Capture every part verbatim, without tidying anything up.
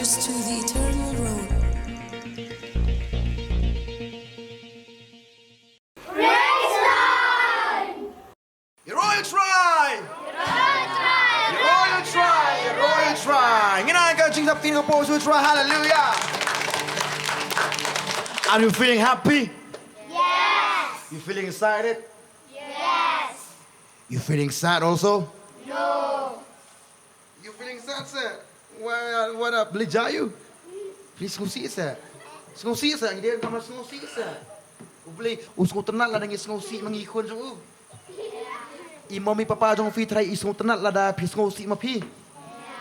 To the eternal road. Your Royal Try! Your Royal Try! Your Royal Try! Ngin ai ka jingïap ktien kaba shu try. Hallelujah! Are you feeling happy? Yes! You feeling excited? Yes! You feeling sad also? No! You feeling sad, sir? What, what up? Blei jia ïa u? Phi sngewsih, sir? Sngewsih, sir? Ngi dei ka ma sngewsih, sir? U Blei u sngewtynnat lada ngi sngewsih ma ngi khun jong u. I mummy papa jong phi trai i sngewtynnat lada phi sngewsih ma phi.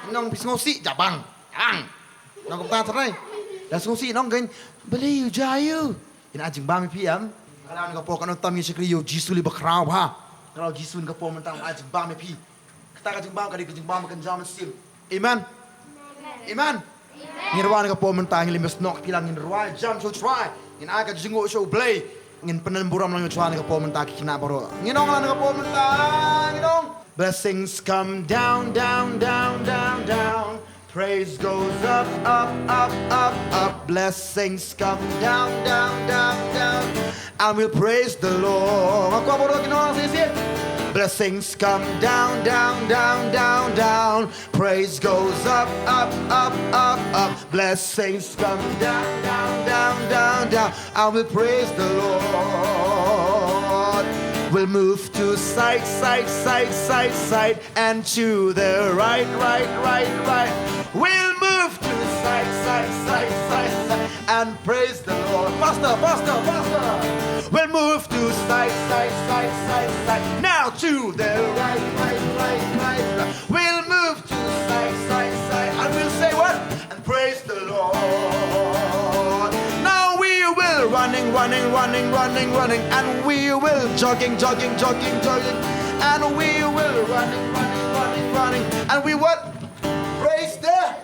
Nong phi sngewsih, jabang. Jabang. Nong kumta trai. Da sngewsih nong kein. Blei u jia ïa u. Ngin ai jingbam ïa phi em. Ka dang ka por ka nong tam ïa shakri ïa u Jisu li ba khraw ha. Khraw Jisu ka por mynta ai jingbam ïa phi. Kata ka jingbam ka dei ka jingbam ka jam sim. Amen. Amen. Ngin rwai ka por mynta ngin lem snoh phi lang ngin rwai jam shu try. Ngin ai ka jingnguh sha u Blei. Ngin pynburom lang shu try ka por mynta ki khynnah baroh. Ngin ong lang ka por mynta ngin ong. Blessings come down, down, down, down, down. Praise goes up, up, up, up, up. Blessings come down, down, down, down. And we'll praise the Lord. Nga kwah baroh ki nong sisi. Blessings come down, down, down, down, down. Praise goes up, up, up, up, up. Blessings come down, down, down, down, down. And we'll praise the Lord. We'll move to side, side, side, side, side. And to the right, right, right, right. We'll move to side, side, side, side, side, and praise the Lord. Faster, faster, faster. We'll move to side, side, side, side, side. Now to the right, right, right, right, right. We'll move to side, side, side, and we'll say what? And praise the Lord. Now we will running, running, running, running, running, and we will jogging, jogging, jogging, jogging, and we will running, running, running, running, and we what? Praise the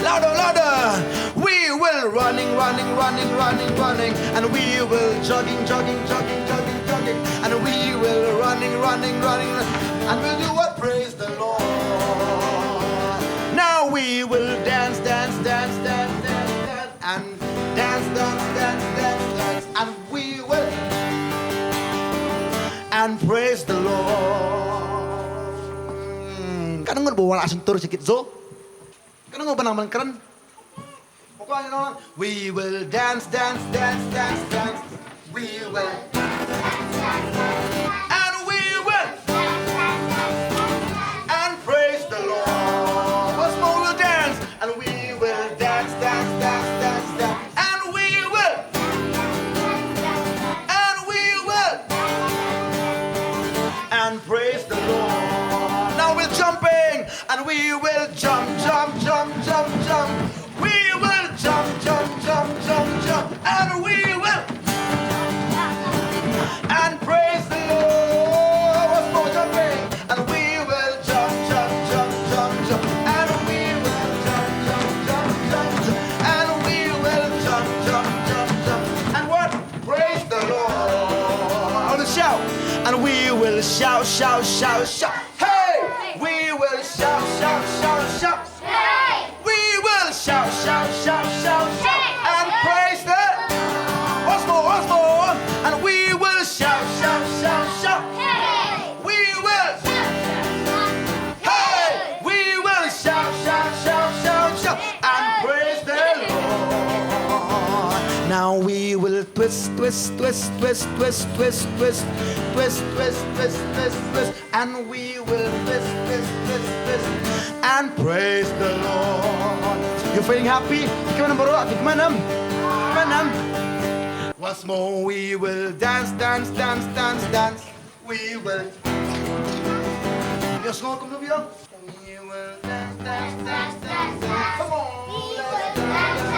louder, louder. We will running, running, running, running, running, and we will jogging, jogging, jogging, jogging, jogging, and we will running, running, running, and we'll do what? Praise the Lord. Now we will dance, dance, dance, dance, dance, dance, and dance, dance, dance, dance, dance, and we will and praise the Lord. Hmm, kan ngut ba wala sing tur sikit zo. Kan ngut ba nang ban kren. Pokoknya no, we will dance, dance, dance, dance, dance. We will dance, dance, dance, dance, dance. And we will dance, dance, dance, dance, dance, dance. And praise the Lord. Once more we'll dance. And we will dance, dance, dance, dance, dance. And we will. And we will. And praise the Lord. Now we're jumping. And we will jump, jump, jump, jump, jump. We will jump, jump, jump, jump, jump. And we will. And praise the Lord. Once more jumping. And we will jump, jump, jump, jump, jump. And we will jump, jump, jump, jump, jump. And we will jump, jump, jump, jump, jump. And what? Praise the Lord. I want to shout. And we will shout, shout, shout, shout. Hey! We will shout, shout, shout, shout. Hey! We will shout, shout, shout, shout, shout. Hey! And praise the. Once more, once more. And we will shout, shout, shout, shout. Hey! We will. Hey! We will shout, shout, shout, shout, shout. And praise the Lord. Now we will twist, twist, twist, twist, twist, twist, twist, twist, twist, twist, twist, twist, twist. And we will twist, twist, twist, twist, and praise the Lord. You feeling happy? Come on, bro. Come on, um. Come on, um. Once more, we will dance, dance, dance, dance, dance. We will. Yes, no, come to me, um. We will dance, dance, dance, dance, dance. Come on, let's dance.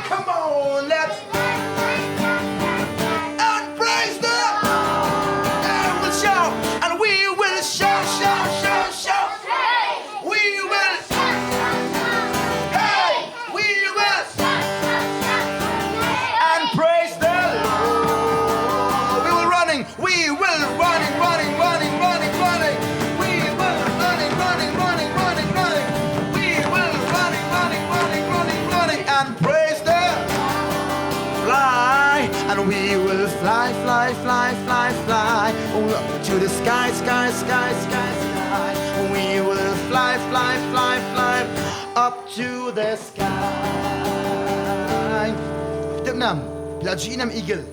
Come on, let's. And praise the. And we'll shout. And we will shout, shout, shout, shout. We will. Hey, we will. And praise the Lord. We will running. We will running, running, running, running, running. We will running, running, running. Fly, fly, fly up to the sky. Tip nam, phi la ju i nam eagle.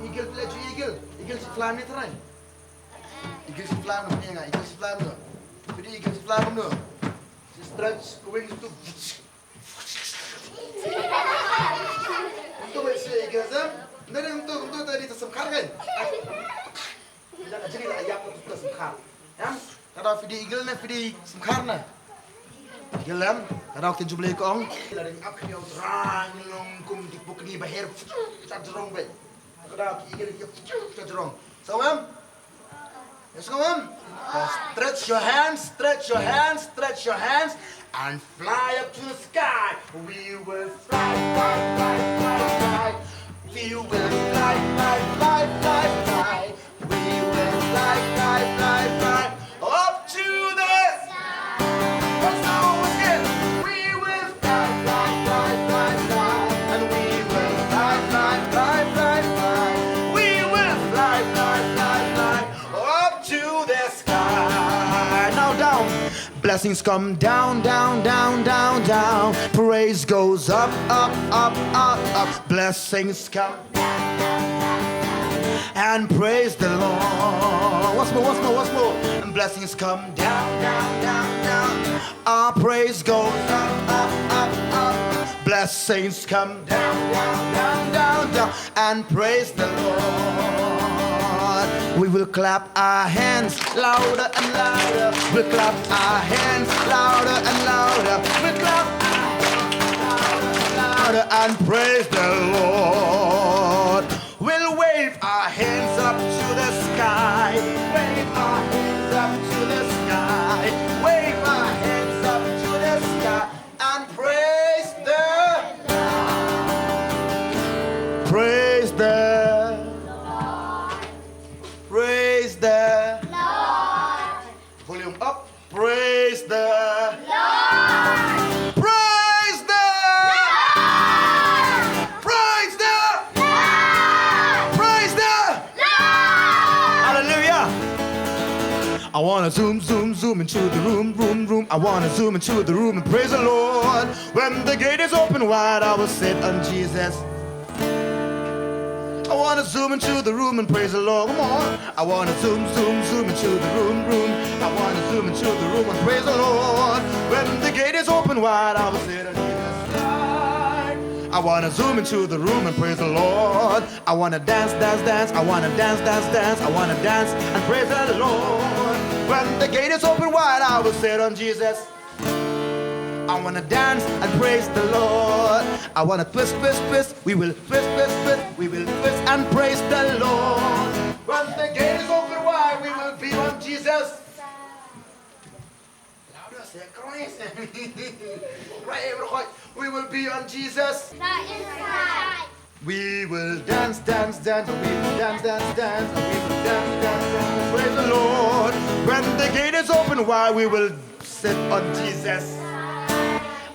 Eagle, phi la ju i eagle. Eagle shi fly ne trai. Eagle shi fly ne, eagle shi fly ne. Phi i eagle shi fly ne. She stretch wings to. Kumto ba shi eagle sam. Nare kumto, kumto ta di ta samkhar kan. Ila ka jri la yak tu ta samkhar. Em, kada phi di eagle ne phi di samkhar ne. Eagle em, kada ki juble kong. La ring up ki rang long kum di bukni baher. Cha jrong bai. Kada ki eagle ki cha jrong. So em. Yes, come on. Stretch your hands, stretch your hands, stretch your hands, and fly up to the sky. We will fly, fly, fly, fly, fly. We will fly, fly, fly, fly, fly. We will fly, fly, fly, fly, up to the sky. Once more, once again. We will fly, fly, fly, fly, fly, and we will fly, fly, fly, fly, fly. We will fly, fly, fly, fly, up to the sky. Now down. Blessings come down, down, down, down, down. Praise goes up, up, up, up, up. Blessings come and praise the Lord. Once more, once more, once more. And blessings come down, down, down, down. Our praise goes up, up, up, up. Blessings come down, down, down, down, down. And praise the Lord. We will clap our hands louder and louder. We'll clap our hands louder and louder. We'll clap our hands louder and louder and praise the Lord. We'll wave our hands up to the sky. Wave our hands up to the sky. Wave our hands up to the sky. And praise the, praise the, praise the, volume up. Praise the, praise the, praise the, praise the, hallelujah. I wanna zoom, zoom, zoom into the room, room, room. I wanna zoom into the room and praise the Lord. When the gate is open wide, I will sit on Jesus. I wanna zoom into the room and praise the Lord. Come on. I wanna zoom, zoom, zoom into the room, room. I wanna zoom into the room and praise the Lord. When the gate is open wide, I will sit on Jesus' side. I wanna zoom into the room and praise the Lord. I wanna dance, dance, dance. I wanna dance, dance, dance. I wanna dance and praise the Lord. When the gate is open wide, I will sit on Jesus. I wanna dance and praise the Lord. I wanna twist, twist, twist. We will twist, twist, twist. We will twist and praise the Lord. When the gate is open wide, we will be on Jesus. Louder, say Christ. Right, everyone. We will be on Jesus. We will dance, dance, dance, we will dance, dance, dance, we will dance, dance, dance, and praise the Lord. When the gate is open wide, we will sit on Jesus.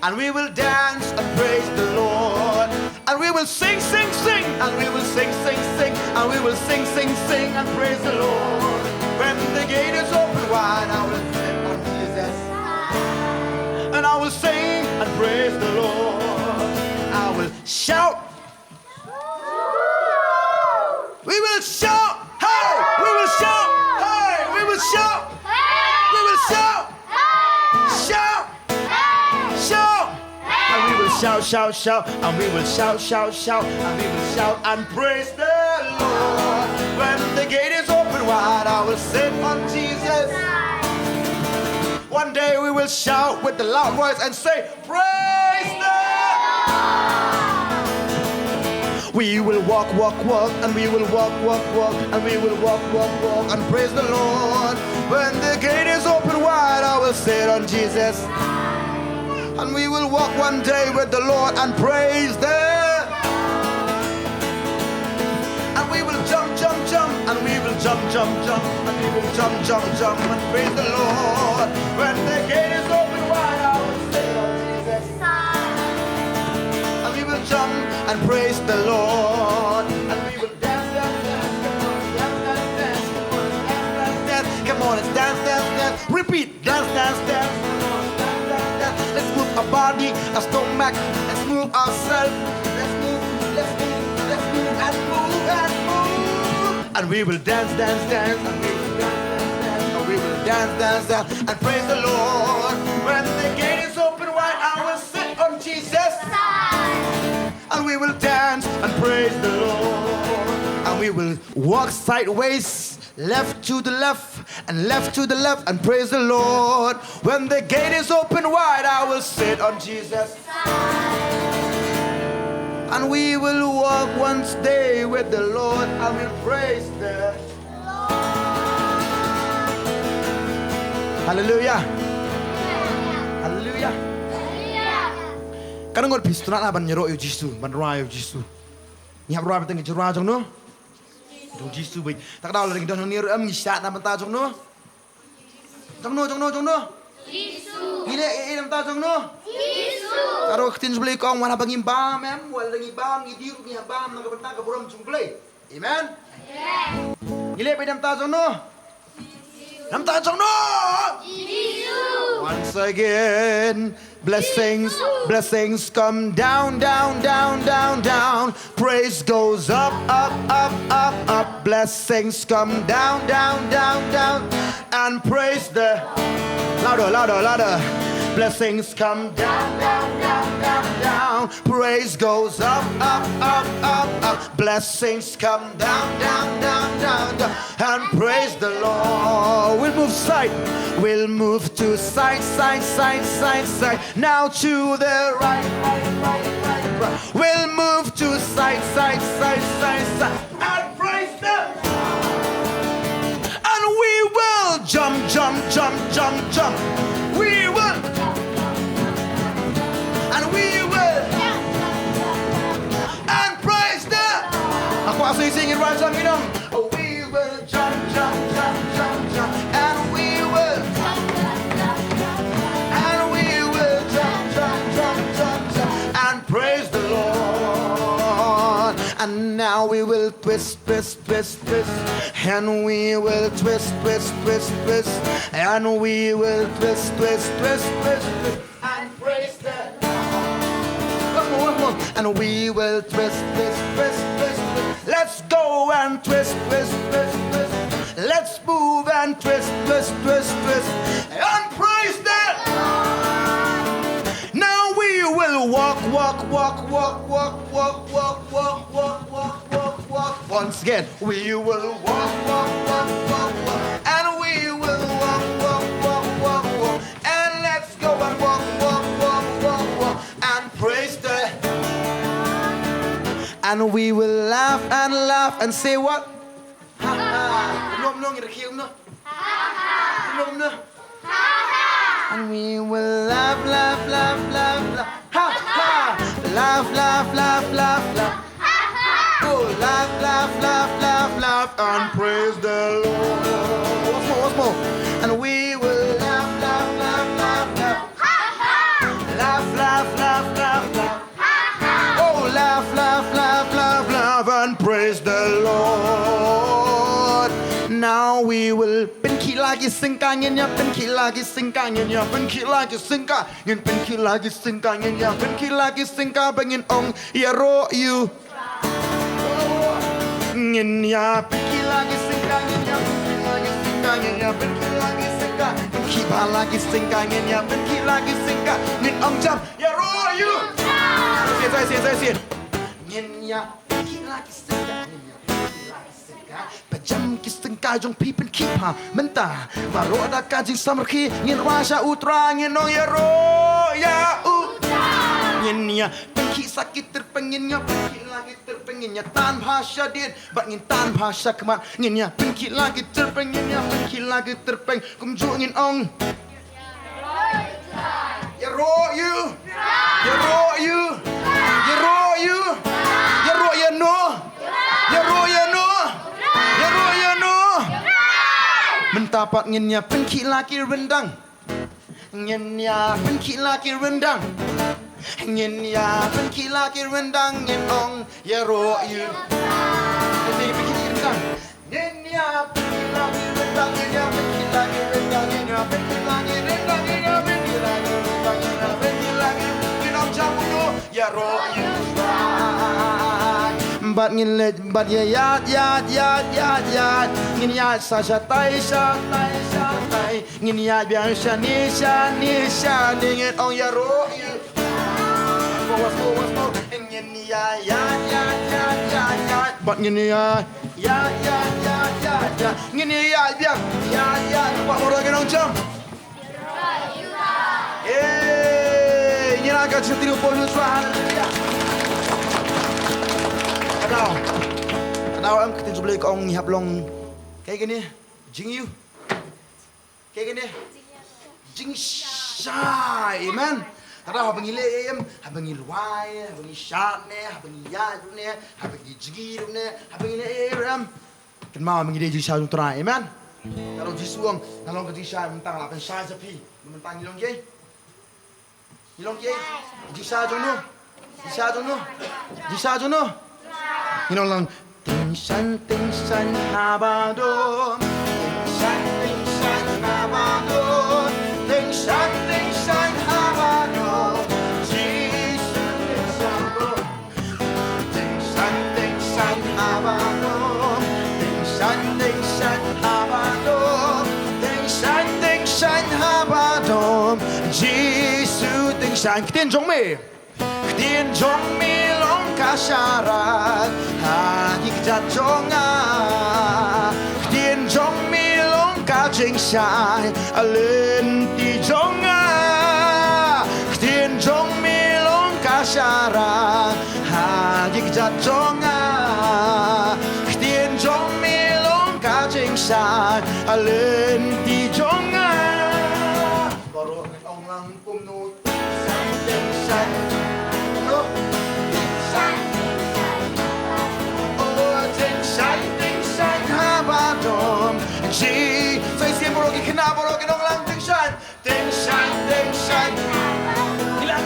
And we will dance and praise the Lord. And we will sing, sing, sing, and we will sing, sing, sing, and we will sing, sing, sing, and praise the Lord. When the gate is open wide, I will sit on Jesus. And I will sing and praise the Lord. I will shout. We will shout. Hey! We will shout. Hey! We will shout. We will shout. Shout. Shout. And we will shout, shout, shout. And we will shout, shout, shout. And we will shout and praise the Lord. When the gate is open wide, I will sit on Jesus. One day we will shout with the loud voice and say, praise the Lord. We will walk, walk, walk, and we will walk, walk, walk, and we will walk, walk, walk, and praise the Lord. When the gate is open wide, I will sit on Jesus. And we will walk one day with the Lord and praise the, and we will jump, jump, jump, and we will jump, jump, jump, and we will jump, jump, jump, and praise the Lord. When the gate is open wide, I will sit on Jesus. And we will jump and praise the Lord. And we will dance, dance, dance, come on, dance, dance, dance, come on, dance, dance, dance, come on, dance, dance, dance. Repeat, dance, dance, dance, come Body, a stomach, let's move ourselves. Let's move, let's move, let's move and move and move. And we will dance, dance, dance. And we will dance, dance, dance. And we will dance, dance, dance. And praise the Lord. When the gate is open wide, I will sit on Jesus. And we will dance and praise the Lord. And we will walk sideways, left to the left, and left to the left, and praise the Lord. When the gate is open wide, I will sit on Jesus. And we will walk once day with the Lord. I will praise the Lord. Hallelujah. Hallelujah. Kan ngot phi sngewtynnat ban ïaroh ïa u Jisu, ban rwai ïa u Jisu. Ngi hap rwai bad ngi ju rwai jong no. Jong Jisu beit. Te ka daw lada ngi don hangne ruh em ngi shah na bynta jong no. Jong no, jong no, jong no. Jisu. Ngi leh ei ei na bynta jong no. Jisu. Ka ruh ka ktien jong U Blei ka ong wat haba ngim bam em, wat lada ngi bam ngi dih ruh ngi hap bam na ka bynta ka burom jong U Blei. Amen. Amen. Ngi leh beit na bynta jong no. Na bynta jong no. Jisu. Once again, blessings, blessings come down, down, down, down, down. Praise goes up, up, up, up, up. Blessings come down, down, down, down. And praise the, louder, louder, louder. Blessings come down, down, down, down, down. Praise goes up, up, up, up, up. Blessings come down, down, down, down, down. And praise the Lord. We'll move side. We'll move to side, side, side, side, side. Now to the right, right, right, right, right. We'll move to side, side, side, side, side. And praise them. And we will jump, jump, jump, jump, jump. We will. And we will. And praise them. Aku asing singin rajam inang. We will jump, jump, jump, jump, jump. And we will. And we will jump, jump, jump, jump, jump. And praise the Lord. And now we will twist, twist, twist, twist. And we will twist, twist, twist, twist. And we will twist, twist, twist, twist, twist. And praise the Lord. Once more, once more. And we will twist, twist, twist, twist, twist. Let's go and twist, twist, twist, twist. Let's move and twist, twist, twist, twist. And praise the Lord. Now we will walk, walk, walk, walk, walk, walk, walk, walk, walk, walk, walk, walk. Once again, we will walk, walk, walk, walk, walk. And we will walk, walk, walk, walk, walk. And let's go and walk, walk, walk, walk, walk. And praise the. And we will laugh and laugh and say what? Ha ha. Lom lom ïa ki um no. Lom no. And we will laugh, laugh, laugh, laugh, laugh. Ha ha. Laugh, laugh, laugh, laugh, laugh. Oh, laugh, laugh, laugh, laugh, laugh, and praise the Lord. Once more, once more. And we will laugh, laugh, laugh, laugh, laugh. Laugh, laugh, laugh, laugh, laugh. Oh, laugh, laugh, laugh, laugh, laugh, and praise the Lord. Now we will pynkhih la ki syngka, ngin ïa pynkhih la ki syngka, ngin ïa pynkhih la ki syngka, ngin pynkhih la ki syngka, ngin ïa pynkhih la ki syngka, ba ngin ong ïaroh ïa u. Ngin ïa pynkhih la ki syngka, ngin ïa pynkhih la ki syngka, ngin ïa pynkhih la ki syngka, pynkhih ba la ki syngka, ngin ïa pynkhih la ki syngka, ngin ong jam. Ïaroh ïa u. Sien, sien, sien, sien. Ngin ïa pynkhih la ki syngka, ngin ïa pynkhih la ki syngka. Ba jam ki syngka jong phi pynkhih pha mynta. Baroh da ka jingsamrkhie ngin rwai sha U Trai, ngin ong ïaroh ïa U Trai. Ngin ïa pynkhih sa ki tyrpeng, ngin ïa pynkhih la ki tyrpeng, ngin ïa tan bha shadien bad ngin tan bha shakhmat. Ngin ïa pynkhih la ki tyrpeng, ngin ïa pynkhih la ki tyrpeng. Kumjuh ngin ong. Ïaroh ïa u. Ïaroh ïa u. Ïaroh ïa u. Ïaroh ïa no. Ïaroh ïa no. Ïaroh ïa no. Mynta pat ngin ïa pynkhih la ki ryndang. Ngin ïa pynkhih la ki ryndang. Ngin ïa pynkhih la ki ryndang, ngin ong ïaroh ïa u. Ngin ïa pynkhih la ki ryndang. Ngin ïa pynkhih la ki ryndang, ngin ïa pynkhih la ki ryndang, ngin ïa pynkhih la ki ryndang, ngin ïa pynkhih la ki ryndang, ngin ïa pynkhih la ki Bad ngin leit bad ïa ïaid, ïaid, ïaid, ïaid, ïaid. Ngin ïaid sa shatai, shatai, shatai. Ngin ïaid biang shane, shane, shane. Ngin ong ïaroh ïa. Once more, once more. Ngin ïaid, ïaid, ïaid, ïaid, ïaid, ïaid. Bad ngin ïaid, ïaid, ïaid, ïaid, ïaid, ïaid. Ngin ïaid biang, ïaid, ïaid. Bad baroh ngin ong jam. Hey, ngi la ka jingtip por yu swa, haleluya. Ka daw. Ka daw em ka ktien jong U Blei ka ong ngi hap long. Kaei kane? Jingïohi. Kaei kane? Jingshai. Amen. Ka daw haba ngi leh em, haba ngi rwai, haba ngi shad ne, haba ngi ïaid ne, haba ngi jngi ne, haba ngi leh em. Kynmaw, ngi dei jingshai jong U Trai, amen. Ka long Jisu ong, nga long ka jingshai, mynta nga la pynshai sha phi. Mynta ngi long kiei? Ngi long kiei? Jingshai jong no? Jingshai jong no? Jingshai jong no? Ngi long lang. Tyngshaiñ, tyngshaiñ haba dum. Tyngshaiñ, tyngshaiñ haba dum. Tyngshaiñ, tyngshaiñ haba dum. Jisu tyngshaiñ. Tyngshaiñ, tyngshaiñ haba dum. Tyngshaiñ, tyngshaiñ haba dum. Tyngshaiñ, tyngshaiñ haba dum. Jisu tyngshaiñ. Ktien jong me. Ktien jong me long ka sharai ha ki kjat jong nga. Ktien jong me long ka jingshai ha lynti jong nga. Ktien jong me long ka sharai ha ki kjat jong nga. Ktien jong me long ka jingshai ha lynti jong nga. Baroh ngi ong lang kumno. Tyngshaiñ, tyngshaiñ. Kumno? Tyngshaiñ, tyngshaiñ. Oh, tyngshaiñ, tyngshaiñ haba dum. Ji. Sa shisien baroh ki khynnah, baroh kin ong lang tyngshaiñ. Tyngshaiñ, tyngshaiñ. Ki la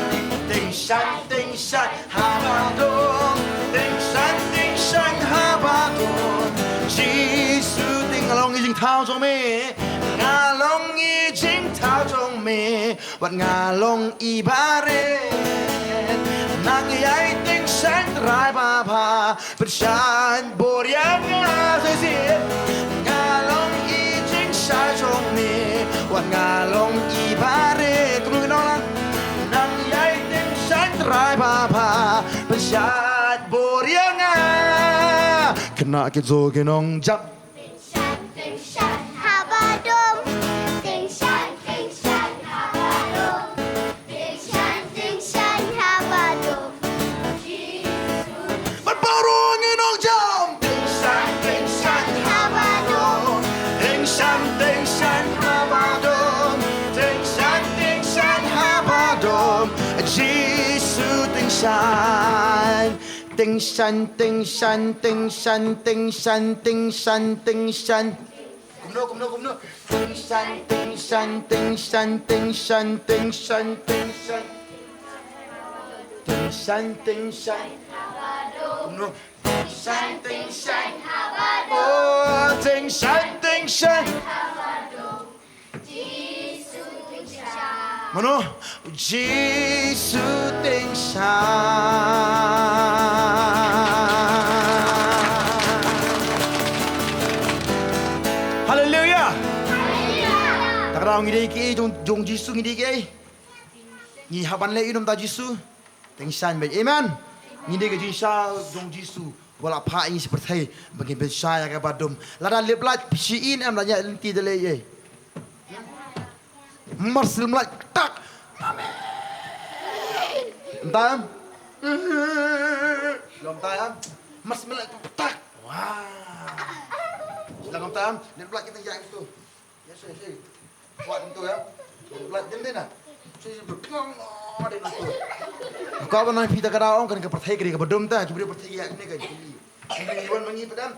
tyngshaiñ, tyngshaiñ haba dum. Tyngshaiñ, tyngshaiñ haba dum. Jisu tyngshaiñ. Nga long i jingthaw jong me. Nga long i jingthaw jong me. Wat nga long i barit. Nang ïai tyngshaiñ Trai Baba. Pynshaiñ bor ïa nga shisien. Nga long i jingshai jong me. Wat nga long i barit. Kumno ngi ong lang. Nang ïai tyngshaiñ Trai Baba. Pynshaiñ bor ïa nga. Khynnah ki ju ki nong jam. Tyngshaiñ, tyngshaiñ haba dum. Tyngshaiñ, tyngshaiñ haba dum. Tyngshaiñ, tyngshaiñ haba dum. Jisu. Bad baroh ngin ong jam. Tyngshaiñ, tyngshaiñ haba dum. Tyngshaiñ, tyngshaiñ haba dum. Tyngshaiñ, tyngshaiñ haba dum. Jisu tyngshaiñ. Tyngshaiñ, tyngshaiñ, tyngshaiñ, tyngshaiñ, tyngshaiñ, tyngshaiñ. Kumno, kumno, kumno? Tyngshaiñ, tyngshaiñ, tyngshaiñ, tyngshaiñ, tyngshaiñ, tyngshaiñ. Tyngshaiñ, tyngshaiñ. Kumno? Tyngshaiñ, tyngshaiñ. Oh, tyngshaiñ, tyngshaiñ. Mano? Jisu tyngshaiñ. Haleluya. Ta ka daw ngi dei kiei jong, jong Jisu, ngi dei kiei? Ngi hap ban leh ïa u nam da Jisu. Tyngshaiñ bad, amen. Ngi dei ka jingshai jong Jisu. Ba la phah ïa ngi sha pyrthei ba ngin pynshai ïa kaba dum. Lada lip lait phi shu im em, lada ïaid lynti da lei ei? Mar shu lait tak. Amen. Ym tang em? Ym tang em? Mar shu lait tak. Wah. Lada ym tang em? Lip lait kita ïa itu. Ïa shu shu. Wat kumtu ïa. Lait dien dien na. Shu shu berkong, oh, dien kumtu. Ka ba nang phi ta ka daw ong kan ka pyrthei ka dei kaba dum ta, ki briew pyrthei ïa kane ka jingkylli. Ki wan ma ngi pat em.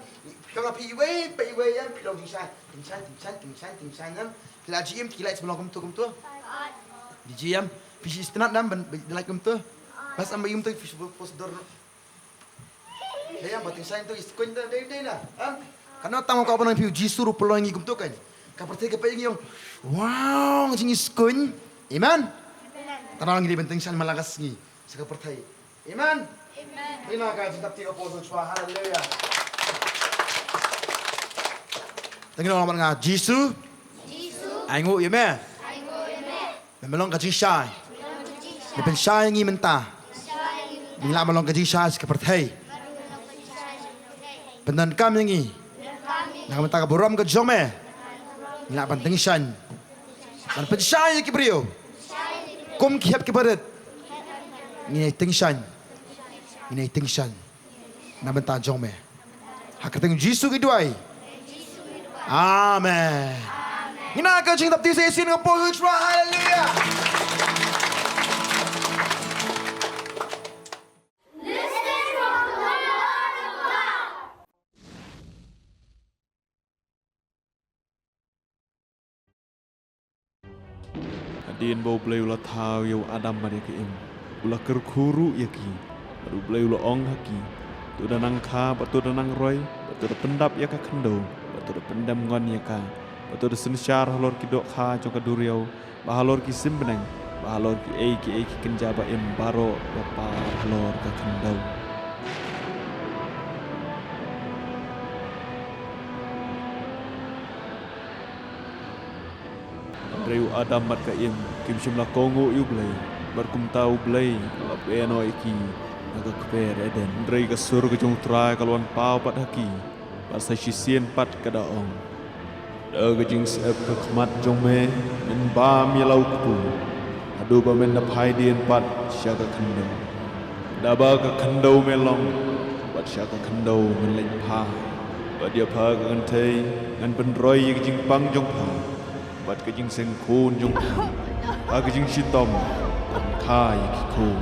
Ka nga phi iwei pa iwei em, phi long tyngshaiñ. Tyngshaiñ, tyngshaiñ, tyngshaiñ, tyngshaiñ em. Phi la ji im, ki lait shu long kumtu kumtu. Di ji em. Phi shi shu tynnat em ban lait kumtu. Bas em ba im tu phi shu pos dor. Dei em ba tyngshaiñ tu i skuñ da dei dei na. Em? Ka nang tang ka ba nang phi u Jisu ruh pynlong ngi kumtu kan. Ka pyrthei ka peit ngi ong, wow, ngi skuñ. Amen. Tang ngi dei ban tyngshaiñ man la ka sngi. Sa ka pyrthei. Amen. Amen. Ïa ka jingdap ti ka por shuwa. Haleluya. Tang ïa nga, Jisu. Jisu. Ai nguh ïa me. Ai nguh ïa me. Me long ka jingshai. Me long ka jingshai. Me pynshai ïa ngi mynta. Pynshai ïa ngi mynta. Ngi lah ban long ka jingshai sha ka pyrthei. Pyndonkam ïa ngi. Pyndonkam ïa ngi. Na ka bynta ka burom ka jong me. Ngi lah ban tyngshaiñ. Ban pynshai ïa ki briew. Kum ki hep ki barit. Ngin ïai tyngshaiñ. Ngin ïai tyngshaiñ. Na bynta jong me. Ha ka kyrteng Jisu ngi duwai. Amen. Ngin ïa ka jingdap ti sa shisien ka por shuwa. Haleluya. Hadien ba U Blei u la thaw ïa u Adam bad ïa ka Im, u la kyrkhu ruh ïa ki. Bad U Blei u la ong ha ki, to da nang kha, bad to da nang roi, bad to da pyndap ïa ka khyndew, bad to da pyndem ngon ïa ka, bad to da synshar halor ki dohkha jong ka duriaw, bad halor ki sim bneng, bad halor kiei kiei ki kynja ba im baroh ba par halor ka khyndew. Hynrei u Adam bad ka Im kim shym la kohnguh ïa U Blei, bad kumta U Blei u la beh noh ïa ki na ka kper Eden. Hynrei ka sur ka jong U Trai ka la wan paw pat ha ki, bad sa shisien pat ka da ong, da ka jingsep ka khmat jong me men bam ïa la u kpu, haduh ba men da phai dien pat sha ka khyndew. Naba ka khyndew me long, bad sha ka khyndew men leit phai. Bad ïa pha ka kynthei ngan pynroi ïa ka jingpang jong pha, bad ka jingseng khun jong pha ha ka jingshitom, ban kha ïa ki khun.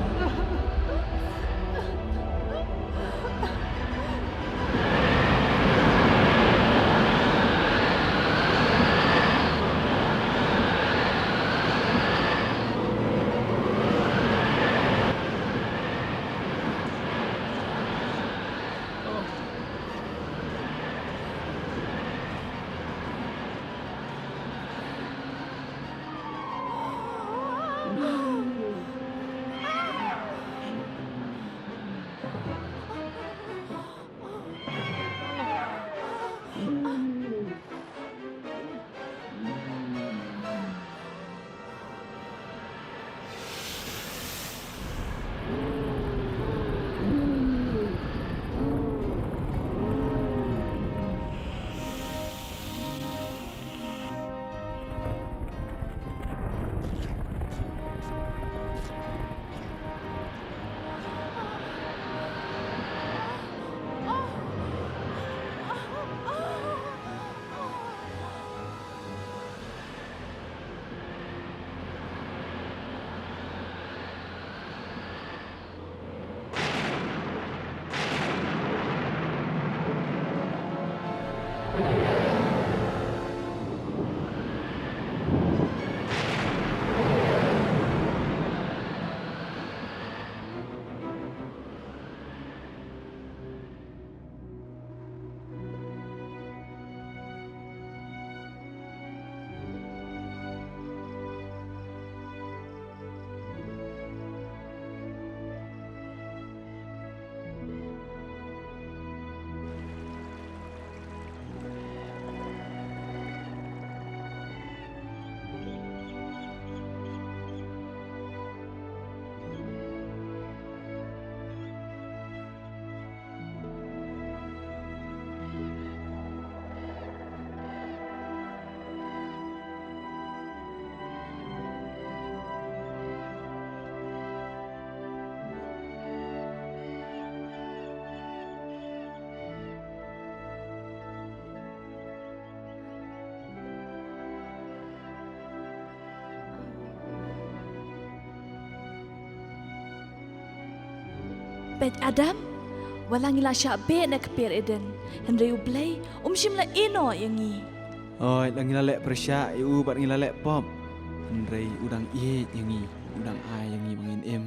Peit Adam, wat la ngi la shah beh na kper Eden, hynrei U Blei um shym la ïehnoh ïa ngi. Hooid, la ngi la leh pyrshah ïa u bad ngi la leh pop, hynrei u dang ïeit ïa ngi, u dang ai ïa ngi ba ngin im.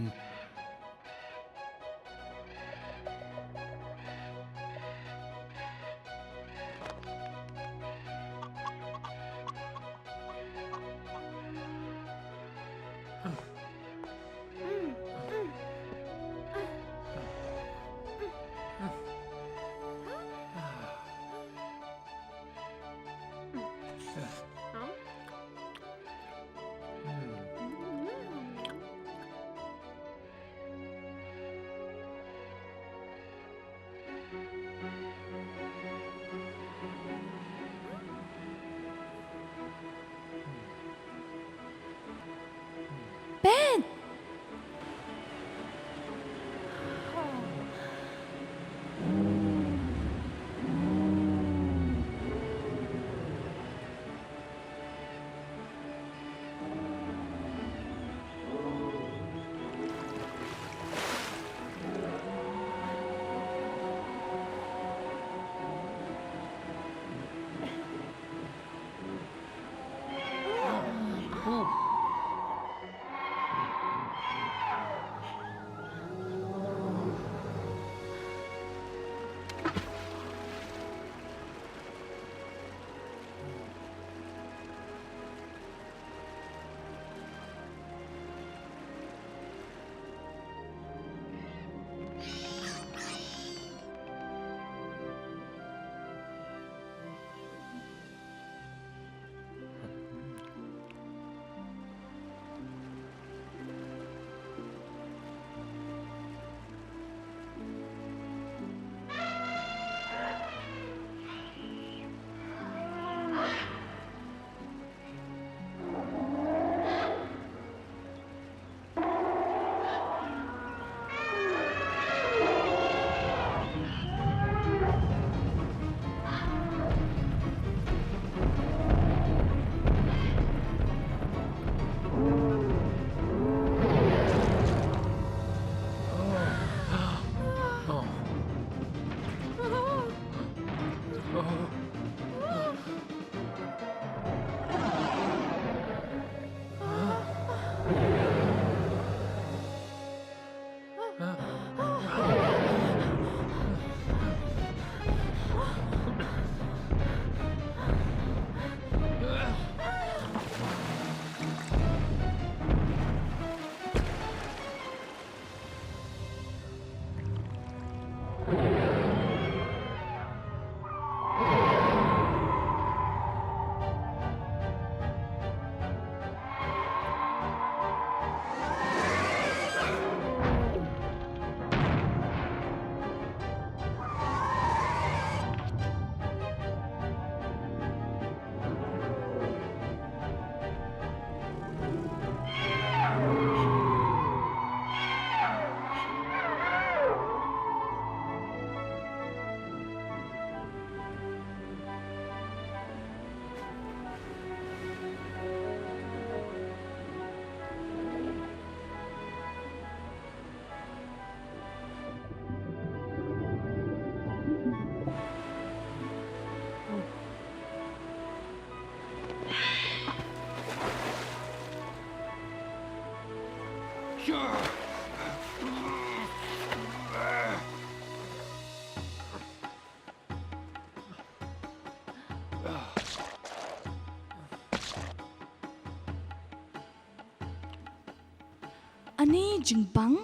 Ani jingbang.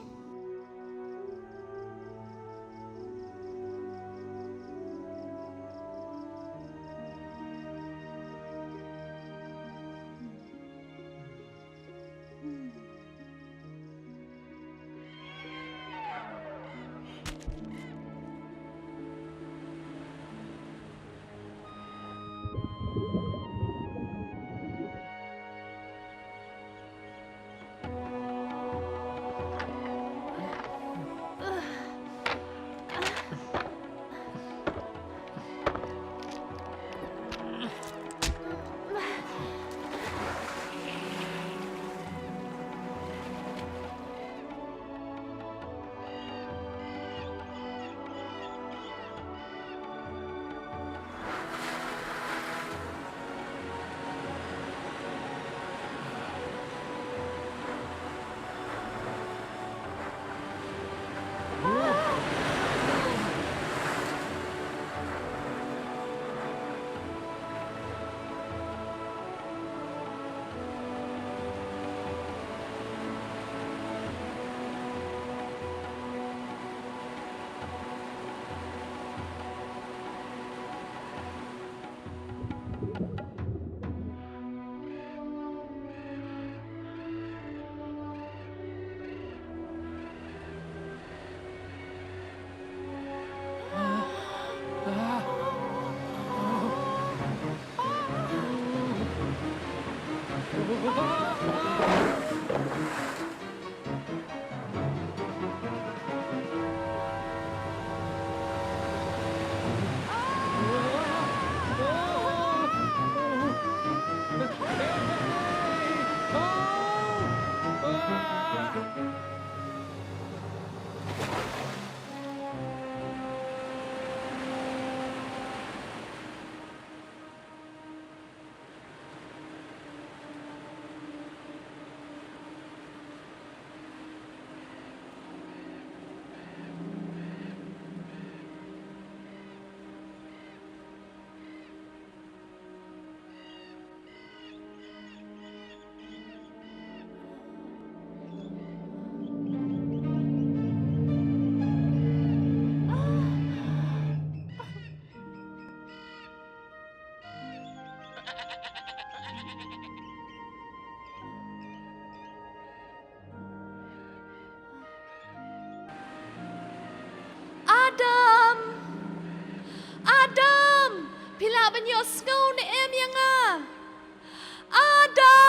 Adam! Adam! Phi lah ban ïohsngew ne em ïa nga? Adam!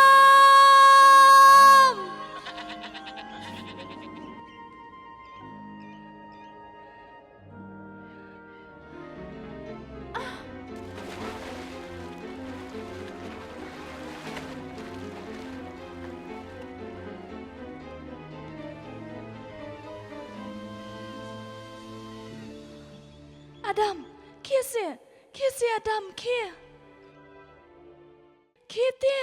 Adam, khie seh, khie seh Adam, khie. Khie te.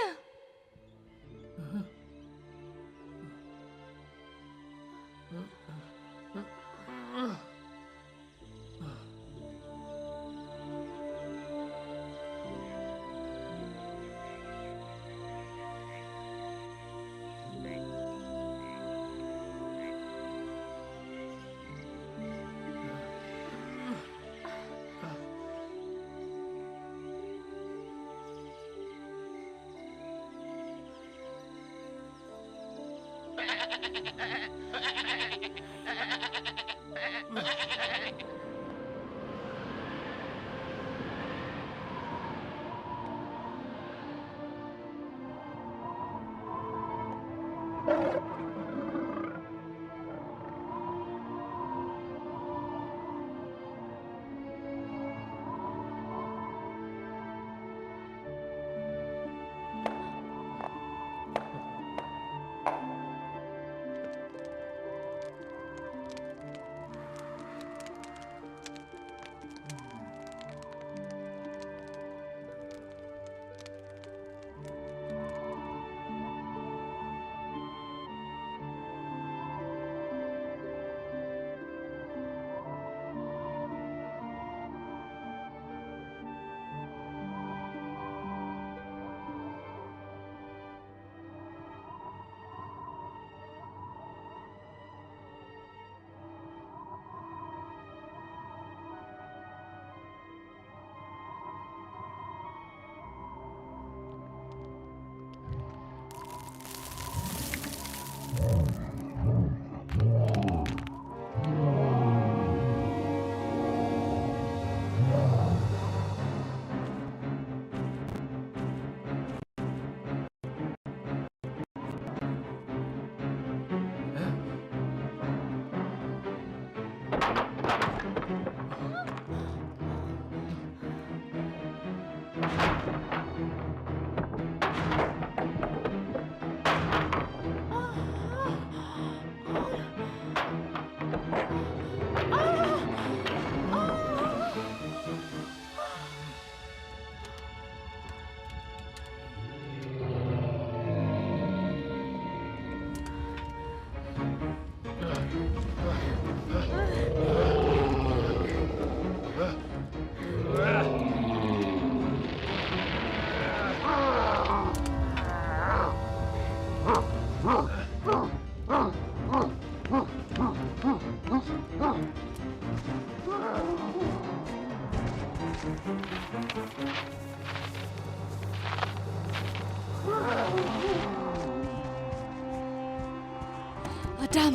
Adam,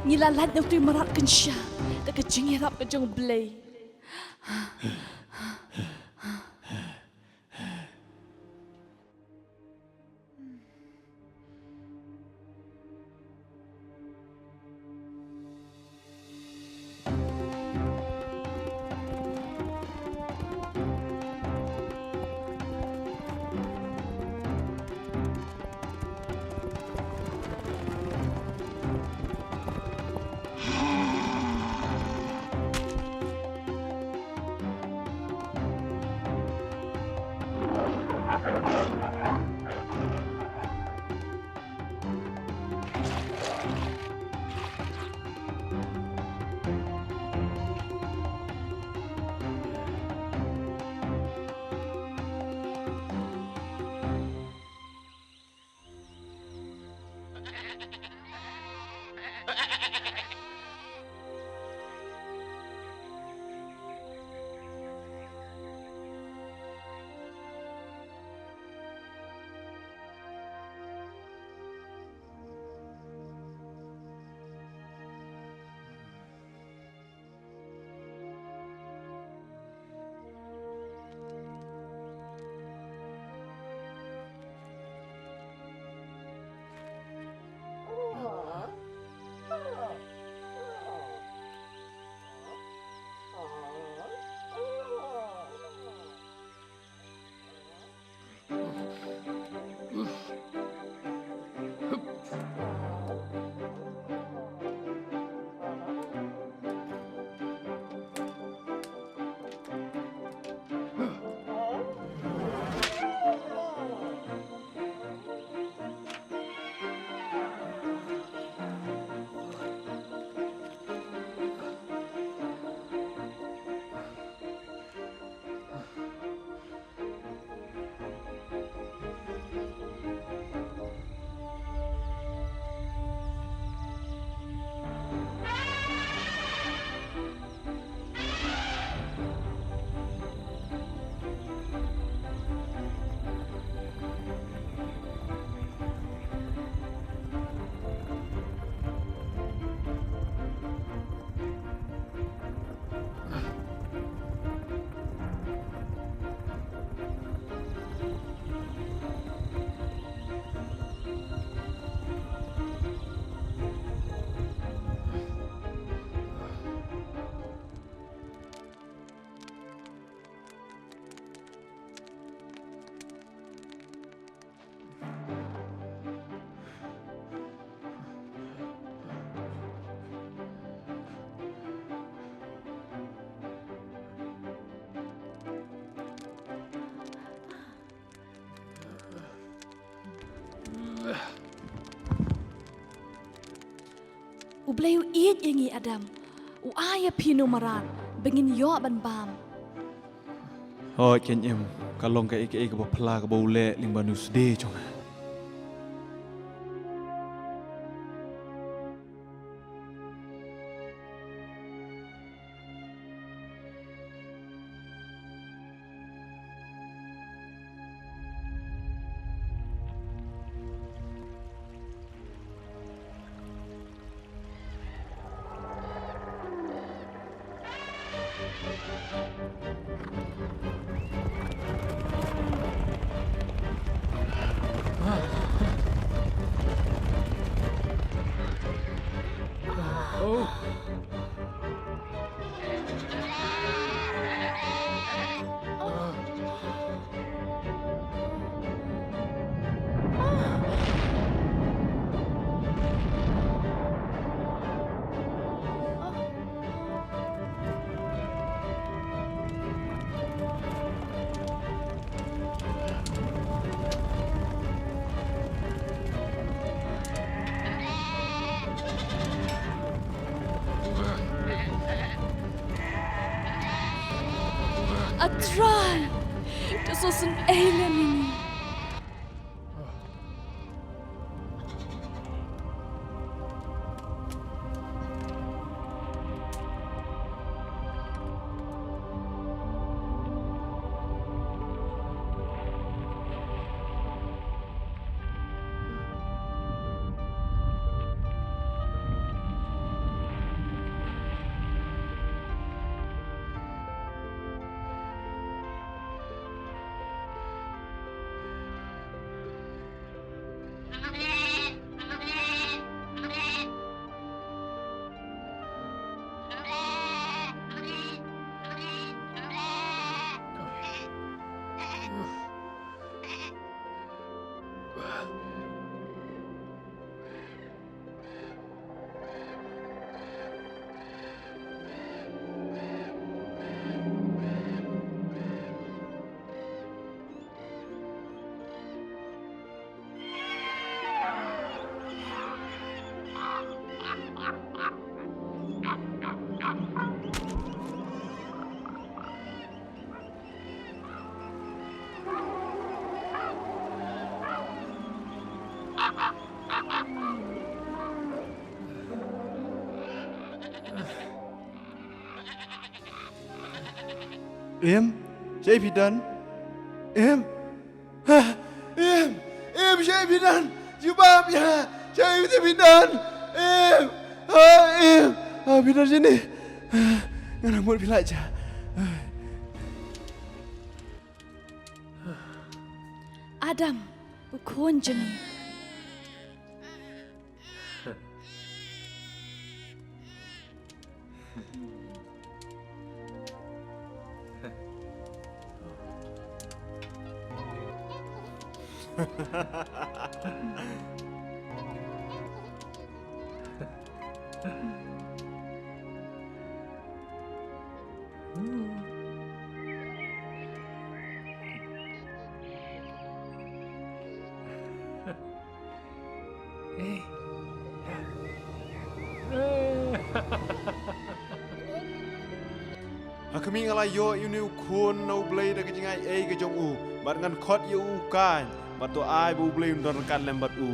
ngi la lait na utu u mrad kynsha da ka jingïarap ka jong U Blei. U Blei u ïeit ïa ngi, Adam. U ai ïa phi une u mrad ba ngin ïoh ban bam. Hooid, kein em, ka long kaei kaei kaba phylla kaba u leh lyngba une u sdie jong nga. A Trai, to sa sngewthuh ïa ngi. Im, shaei phi don? Im, ha, Im, Im, shaei phi don? Jubab ïa nga, shaei phi don? Im, ha, Im, ha, phi don shane? Nga la mut phi la jah. Adam, u khun jong ngi. Ha khmih, nga la ïoh ïa une u khun na U Blei da ka jingai ei ka jong u, bad ngan khot ïa u u Kain, bad to ai ba U Blei un don ryngkat lem bad u.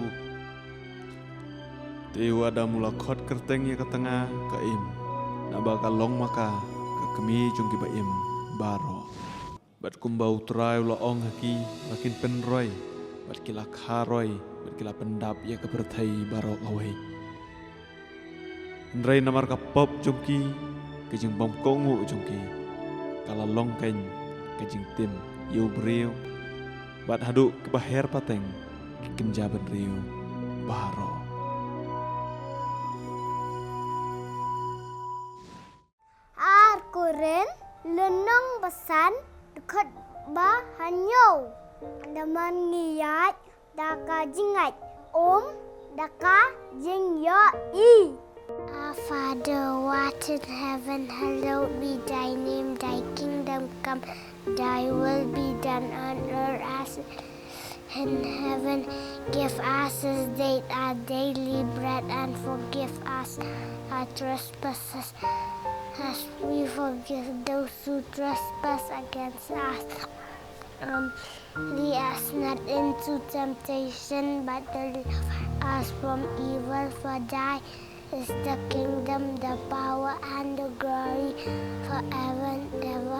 Te u Adam u la khot kyrteng ïa ka tnga ka Im, naba ka long ma ka ka kmie jong kiba im baroh. Bad kumba U Trai u la ong ha ki, ba kin pynroi, bad ki la kharoi, bad ki la pyndap ïa ka pyrthei baroh kawei. Hynrei namar ka pop jong ki, ka jingbymkohnguh jong ki, ka la long kein ka jingtim ïa u briew, bad haduh kiba her pateng ki kynja bynriew baroh. Ar Korinth lynnong ba san, dkhot ba hynñiew. Namar ngi ïaid da ka jingngeit, ym da ka jingïohi. Our Father, who art in heaven, hallowed be thy name. Thy kingdom come, thy will be done on earth as in heaven. Give us this day our daily bread, and forgive us our trespasses, as we forgive those who trespass against us. Um, lead us not into temptation, but deliver us from evil. For thy is the kingdom, the power, and the glory, forever and ever.